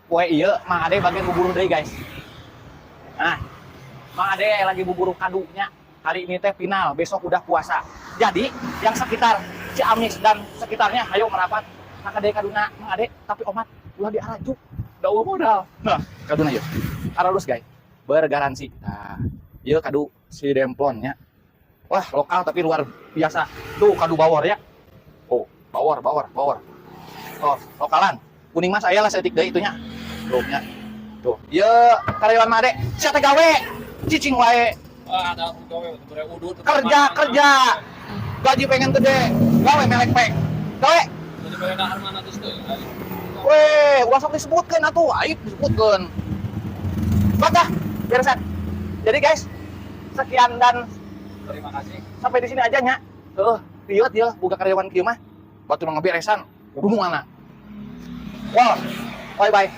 Poe ieu Mang Ade bagian buburu deui, guys. Nah, Mang Ade lagi buburu kadunya. Hari ini teh final, besok udah puasa. Jadi, yang sekitar Ciamis dan sekitarnya, ayo merapat. Maka Ade kaduna Mang Ade, tapi omat ulah diarajuk. Da euweuh modal. Nah, kaduna yeuh. Aralus, guys. Bergaransi. Nah, ieu kadu si demplonnya. Wah, lokal tapi luar biasa. Tuh kadu bawor ya. Oh, bawor, bawor, bawor. Oh, lokalan. Kuning mas aya lah saeutik deui itunya. Tuh nya. Tuh. Ieu karyawan Mang Ade, sia teh gawe. Cicing wae. Ah, ada gawe bere udut. Kerja, kerja. Gaji pengen gede. Gawe melek pek. Gawe. Jadi bere dahar mana terus teh. Weh, ulah sok disebutkeun atuh, aib disebutkeun. Baiklah, beresan. Jadi guys, sekian dan Terima kasih. Sampai di sini aja nya. Heuh, rieut ya boga karyawan kieu mah. Batur mah ngaberesan, kudu mana. Wah, bye bye.